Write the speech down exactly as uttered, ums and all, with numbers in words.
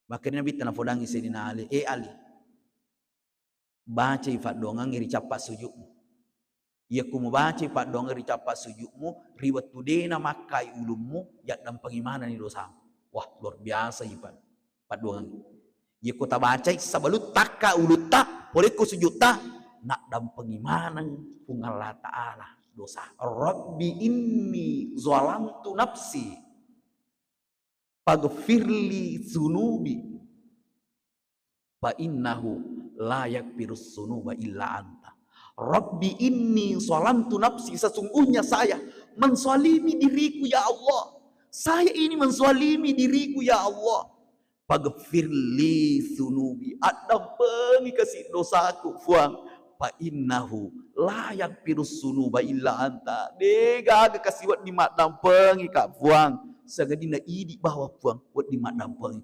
Makkedai Nabitta napodangngi Sayyidina Ali, "Eh Ali, bacai paddoangeng ri cappa sujudmu. Iyako mubacai paddoangeng ri cappa sujudmu, ri wettu de namakkai ulummu, yaddampengi manenni dosamu." Wah, luar biasa ipa paddoangeng. Iyako tabacai sebelum takka ulutta, pole ko sujutta, naddampengi maneng Puang Allah Ta'ala dosa. "Rabbi inni zalamtu nafsi, faghfirli dzunubi, fa innahu la yaghfirus dzunuba illa anta." "Rabbi inni zalamtu nafsi," sesungguhnya saya menzalimi diriku, ya Allah. Saya ini menzalimi diriku, ya Allah. "Faghfirli dzunubi," addampengi kasi dosaku, Puang. "Fa innahu la yaghfirus dzunuba illa anta." De gaga kasi wedding maddampengi ka, Puang. Sangadinna idi bawang, Puang, wedding maddampengi.